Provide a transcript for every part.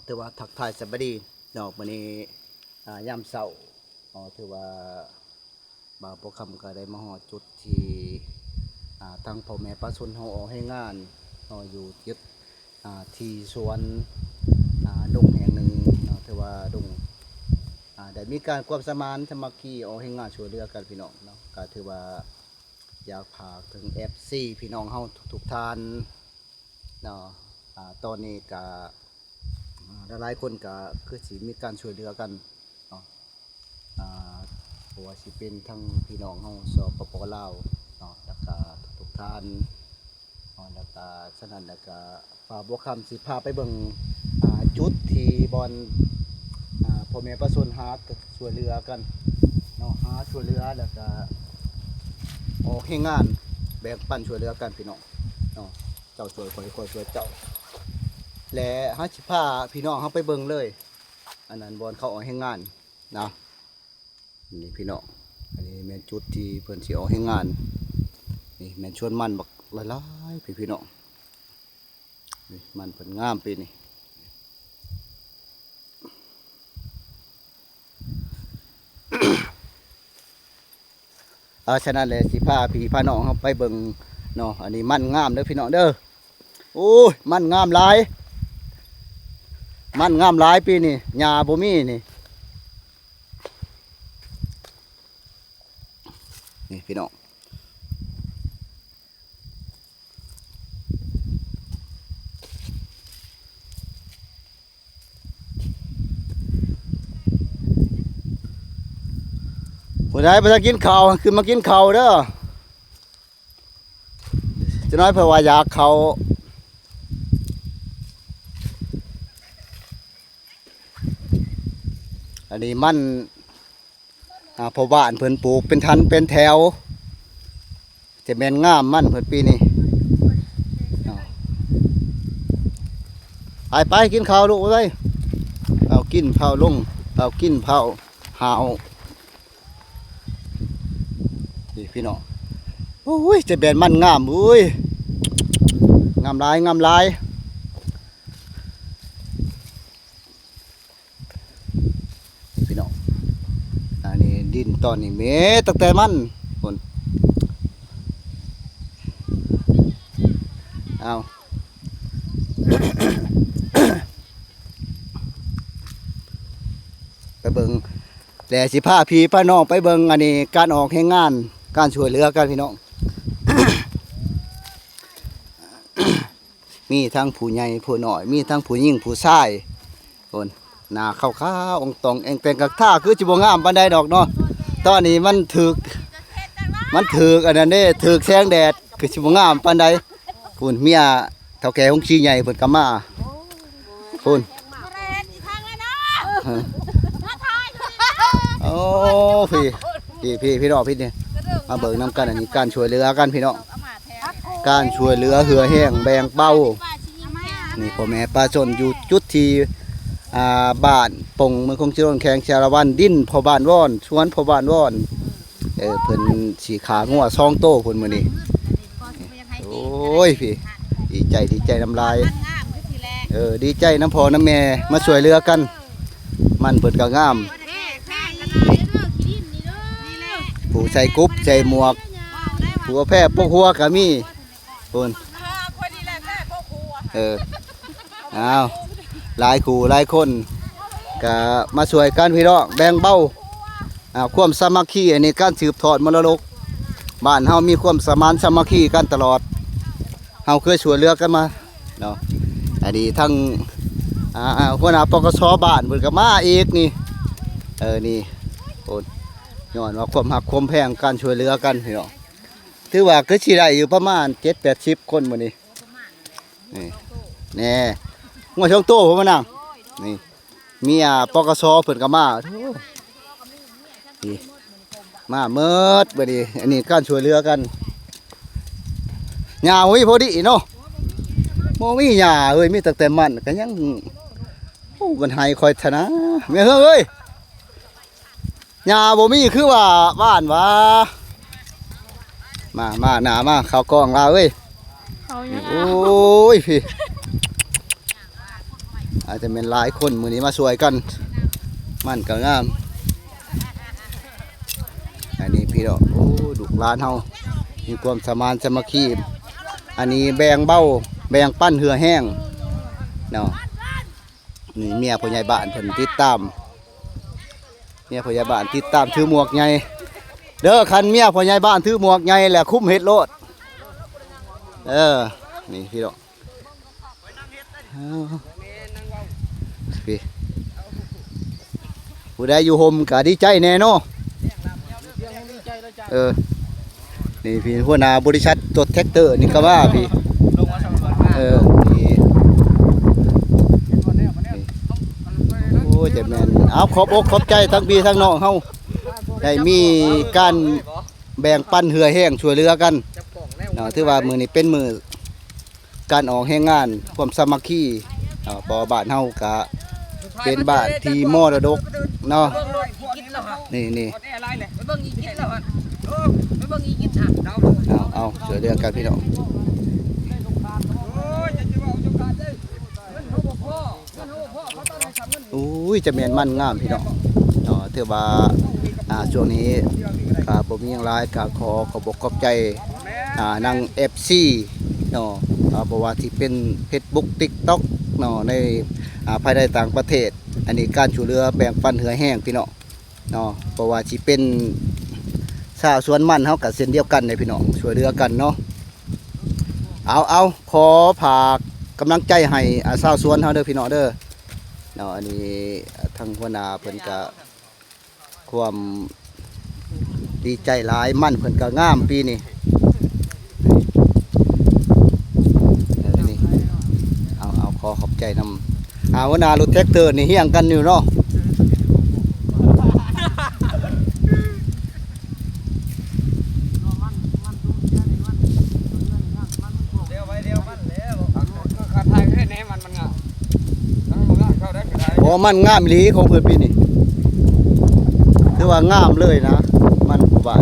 ຖືວ່າທັກທາຍສະບາຍດີເນາະ ມື້ນີ້ ອາ ຍາມເຊົ້າເນາະ ຖືວ່າບ່າວປົວຄຳກໍໄດ້ມາຮອດຈຸດທີ່ ອາ ທາງພໍ່ແມ່ປະຊາຊົນເຮົາອອກແຮງງານເນາະ ຢູ່ຈຸດ ອາ ທີ່ສວນ ອາ ດົງແຫ່ງໜຶ່ງເນາະ ຖືວ່າດົງ ອາ ໄດ້ມີການຄວາມສະມານສາມັກຄີອອກແຮງງານຊ່ວຍເຫຼືອກັນພີ່ນ້ອງເນາະ ກໍຖືວ່າ ຢາກຝາກເຖິງເອັຟຊີພີ່ນ້ອງເຮົາທຸກໆທ່ານເນາະ ອາ ຕອນນີ້ກະ ອາ ຫຼາຍໆຄົນກະຄືຊິມີການຊ່ວຍເຫຼືອກັນເນາະ ອາ ບໍ່ວ່າຊິເປັນທັງພີ່ນ້ອງເຮົາ ສປປ ລາວເນາະ ແລ້ວກະທຸກໆທ່ານເນາະ ແລ້ວກະ ສະນັ້ນແລ້ວກະ ບ່າວບົວຄຳຊິພາໄປເບິ່ງ ອາ ຈຸດທີ່ບ່ອນ ອາ ພໍ່ແມ່ປະຊາຊົນຫາຊ່ວຍເຫຼືອກັນເນາະ ຫາຊ່ວຍເຫຼືອ ແລ້ວກະອອກແຮງງານ ແບ່ງປັນຊ່ວຍເຫຼືອກັນພີ່ນ້ອງເນາະ ເຈົ້າຊ່ວຍຂ້ອຍ ຂ້ອຍຊ່ວຍເຈົ້າ ແລະ ເຮົາຊິພາພີ່ນ້ອງເຮົາໄປເບິ່ງເລີຍ ອັນນັ້ນບ່ອນເຂົາອອກແຮງງານເນາະ. ນີ້ພີ່ນ້ອງ ອັນນີ້ແມ່ນຈຸດທີ່ເພິ່ນຊິອອກແຮງງານ ນີ້ແມ່ນສວນມັນບັກຫຼາຍໆ ພີ່ ພີ່ນ້ອງ ນີ້ມັນເພິ່ນງາມປີນີ້ ເອົາ ສະນັ້ນແຫຼະ ຊິພາພີ່ພານ້ອງເຮົາໄປເບິ່ງເນາະ ອັນນີ້ມັນງາມເດີພີ່ນ້ອງເດີ ໂອ້ຍ ມັນງາມຫຼາຍ ມັນງາມຫຼາຍປີນີ້ ຫຍ້າບໍ່ມີນີ້. ນີ້ພີ່ນ້ອງ ຜູ້ໃດບໍ່ທັນກິນເຂົ້າ ຂຶ້ນມາກິນເຂົ້າເດີ ຈັກໜ້ອຍເພິ່ນວ່າຢາກເຂົ້າ ອັນນີ້ມັນ ອາ ພໍ່ບ້ານເພິ່ນປູກເປັນຖັນເປັນແຖວ ຈະແມ່ນງາມມັນເພິ່ນປີນີ້ ເອົາ ໄປໆ ກິນເຂົ້າລູກ ໄປ ເອົາກິນເຂົ້າລົງ ເອົາກິນເຂົ້າ ຫາວ ນີ້ພີ່ນ້ອງ ໂອ້ຍ ຈະແມ່ນມັນງາມ ໂອ້ຍ ງາມຫຼາຍ ງາມຫຼາຍ. ພີ່ນ້ອງ ອັນນີ້ດິນຕອນນີ້ແມ່ນຕັ້ງແຕ່ມັນພຸ້ນ ເອົາ ໄປເບິ່ງ ແລະ ຊິພາພີ່ພານ້ອງໄປເບິ່ງ ອັນນີ້ ການອອກແຮງງານ ການຊ່ວຍເຫຼືອກັນ ພີ່ນ້ອງ. ມີທັງຜູ້ໃຫຍ່ຜູ້ນ້ອຍ ມີທັງຜູ້ຍິງຜູ້ຊາຍ ພຸ້ນ ໜ້າຂາວໆ ອອງຕອງແອງແຕ່ງ ກະທ່າຄືຊິບໍ່ງາມປານໃດດອກເນາະ ຕອນນີ້ມັນຖືກ ມັນຖືກອັນນັ້ນເດ້ ຖືກແສງແດດ ຄືຊິບໍ່ງາມປານໃດ ພຸ້ນ ເມຍເຖົ້າແກ່ຫົງສີໃຫຍ່ເພິ່ນກະມາ ພຸ້ນ ໂອ້ ພີ່ ພີ່ ພີ່ ພີ່ນ້ອງ ພີ່ນີ້ ມາເບິ່ງນຳກັນ ອັນນີ້ການຊ່ວຍເຫຼືອກັນ ພີ່ນ້ອງ ການຊ່ວຍເຫຼືອເຫື່ອແຮງແບ່ງເບົາ ນີ້ພໍ່ແມ່ປະຊາຊົນຢູ່ຈຸດທີ່ ອ່າ ບ້ານປົງ ເມືອງຄົງເຈລິນ ແຂວງສາລະວັນ ດິນພໍ່ບ້ານວອນ ສວນພໍ່ບ້ານວອນ ເອີ ເພິ່ນຊິຂ້າງົວສອງໂຕພຸ້ນມື້ນີ້ ໂອ້ຍ ພີ່ ດີໃຈ ດີໃຈນຳຫຼາຍ ເອີ ດີໃຈນຳພໍ່ນຳແມ່ ມາຊ່ວຍເຫຼືອກັນ ມັນເພິ່ນກະງາມ ຜູ້ໃສ່ກຸບໃສ່ໝວກ ຜູ້ເອົາແພປົກຫົວກະມີ ພຸ້ນ ເອີ ອ້າວ ຫຼາຍຄູ່ຫຼາຍຄົນກະມາຊ່ວຍກັນ ພີ່ນ້ອງ ແບ່ງເບົາ ອ່າ ຄວາມສາມັກຄີ ອັນນີ້ການສືບທອດມໍລະດົກ ບ້ານເຮົາມີຄວາມສະມານສາມັກຄີກັນຕະຫຼອດ ເຮົາເຄີຍຊ່ວຍເຫຼືອກັນມາເນາະ ອັນນີ້ທັງ ອ່າ ຫົວໜ້າ ປກສ ບ້ານເພິ່ນກະມາອີກນີ້ ເອີ ນີ້ ໂອ້ ຍ້ອນວ່າຄວາມຮັກຄວາມແພງ ການຊ່ວຍເຫຼືອກັນ ພີ່ນ້ອງ ຖືວ່າຄືຊິໄດ້ຢູ່ປະມານເຈັດແປດສິບຄົນມື້ນີ້ ນີ້ ແນ່ ງົວສອງໂຕພຸ້ນມານັ່ງ ນີ້ ເມຍ ປກສ ເພິ່ນກະມາ ໂອ້ ນີ້ ມາເໝິດບາດນີ້ ອັນນີ້ການຊ່ວຍເຫຼືອກັນ ຫຍ້າບໍ່ມີພໍດີເນາະ ບໍ່ມີຫຍ້າເອີຍ ມີຕັ້ງແຕ່ມັນກະຍັງ ໂອ້ ມັນໃຫ້ຂ້ອຍທະນາ ແມ່ເຮືອງເອີຍ ຫຍ້າບໍ່ມີຄືວ່າບ້ານຫວາ ມາ ມາ ໜ້າມາ ເຂົ້າກ້ອງລາວເອີຍ ເຂົ້າຫຍັງ ໂອ້ຍ ພີ່ ອາດຈະແມ່ນຫຼາຍຄົນມື້ນີ້ມາຊ່ວຍກັນ ມັນກໍງາມ. ອັນນີ້ພີ່ນ້ອງ ໂອ້ ລູກຫຼານເຮົາມີຄວາມສະມານສາມັກຄີ ອັນນີ້ແບ່ງເບົາແບ່ງປັນເຫື່ອແຮງເນາະ. ນີ້ເມຍຜູ້ໃຫຍ່ບ້ານເພິ່ນຕິດຕາມ ເມຍຜູ້ໃຫຍ່ບ້ານຕິດຕາມຖືໝວກໃຫຍ່ເດີ. ຄັນເມຍຜູ້ໃຫຍ່ບ້ານຖືໝວກໃຫຍ່ແລ້ວຄຸມເຮັດໂລດ. ເອີ ນີ້ພີ່ນ້ອງ ເອົາ ພີ່ ຜູ້ໃດຢູ່ຮົ່ມກໍດີໃຈແດ່ເນາະ. ເອີ ນີ້ພີ່ ຫົວໜ້າບໍລິສັດລົດແທັກເຕີນີ້ກໍວ່າພີ່ ເອີ ນີ້ ໂອ້ຍ ຈະແມ່ນ ເອົາ ຂອບອົກຂອບໃຈທັງພີ່ທັງນ້ອງເຮົາ ໄດ້ມີການແບ່ງປັນເຫື່ອແຮງຊ່ວຍເຫຼືອກັນເນາະ. ຖືວ່າມື້ນີ້ເປັນມື້ ການອອກແຮງງານ ຄວາມສາມັກຄີເນາະ ເພາະວ່າບ້ານເຮົາກະເປັນບ້ານທີ່ມໍລະດົກເນາະ. ນີ້ໆ ໄປເບິ່ງອີກິດແລ້ວຫັ້ນ ໄປເບິ່ງອີກິດຫັ້ນ ເອົາ ເອົາ ຊ່ວຍເຫຼືອກັນພີ່ນ້ອງ. ໂອ້ຍ ຈະແມ່ນມັນງາມພີ່ນ້ອງເນາະ. ຖືວ່າ ອ່າ ຊ່ວງນີ້ກະບໍ່ມີຫຍັງຫຼາຍ ກະຂໍຂອບອົກຂອບໃຈ ອ່າ ນາງ ເອັຟຊີ ເນາະ ອ່າ ບໍ່ວ່າຊິເປັນເຟສບຸກ ຕິກຕັອກ ເນາະ ໃນ ອ່າ ພາຍໃນຕ່າງປະເທດ. ອັນນີ້ການຊ່ວຍເຫຼືອແບ່ງປັນເຫື່ອແຮງພີ່ນ້ອງເນາະ ບໍ່ວ່າຊິເປັນຊາວສວນມັນເຮົາກໍເຊັ່ນດຽວກັນເດ້ພີ່ນ້ອງ ຊ່ວຍເຫຼືອກັນເນາະ. ເອົາ ເອົາ ຂໍຝາກກຳລັງໃຈໃຫ້ ອ່າ ຊາວສວນເຮົາເດີພີ່ນ້ອງເດີເນາະ. ອັນນີ້ ອ່າ ທາງຫົວໜ້າເພິ່ນກະ ຄວາມດີໃຈຫຼາຍ ມັນເພິ່ນກໍງາມປີນີ້. ເອີ ນີ້ ເອົາ ເອົາ ຂໍຂອບໃຈນຳ ອ່າ ຫົວໜ້າລົດແທັກເຕີນີ້ຮຽງກັນຢູ່ເນາະ. ໂອ້ ມັນງາມອີ່ຫຼີຂອງເພິ່ນປີນີ້ ຖືວ່າງາມເລີຍນະ ມັນຜູ້ບ້ານ.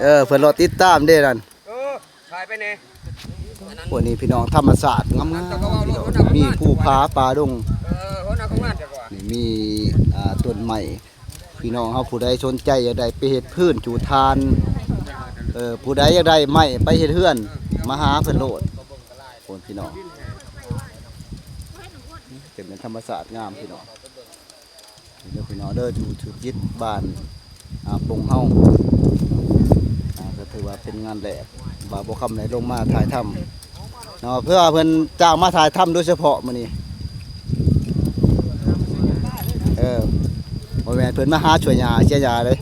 ເອີ ເພິ່ນລໍຕິດຕາມເດ້ນັ້ນ. ໂອ້ ນີ້ພີ່ນ້ອງ ທຳມະຊາດງາມໆ ພີ່ນ້ອງ ມີພູຜາປ່າດົງ ນີ້ມີ ອ່າ ຕົ້ນໄມ້. ພີ່ນ້ອງເຮົາຜູ້ໃດສົນໃຈຢາກໄດ້ໄປເຮັດຟືນຈູດຖ່ານ ເອີ ຜູ້ໃດຢາກໄດ້ໄມ້ໄປເຮັດເຮືອນ ມາຫາເພິ່ນໂລດ. ໂອ້ ພີ່ນ້ອງ ເປັນທຳມະຊາດງາມພີ່ນ້ອງ. ເດີພີ່ນ້ອງເດີ ຢູ່ ຢູ່ຈິດບ້ານ ອ່າ ປົງເຮົາ ອ່າ ກໍຖືວ່າເປັນງານແລກ ບ່າວບົວຄຳໄດ້ລົງມາຖ່າຍທຳເນາະ ເພື່ອເພິ່ນຈ້າງມາຖ່າຍທຳໂດຍສະເພາະມື້ນີ້. ເອີ ບໍ່ແມ່ນເພິ່ນມາຫາຊ່ວຍຫຍ້າເສຍຫຍ້າເດ້.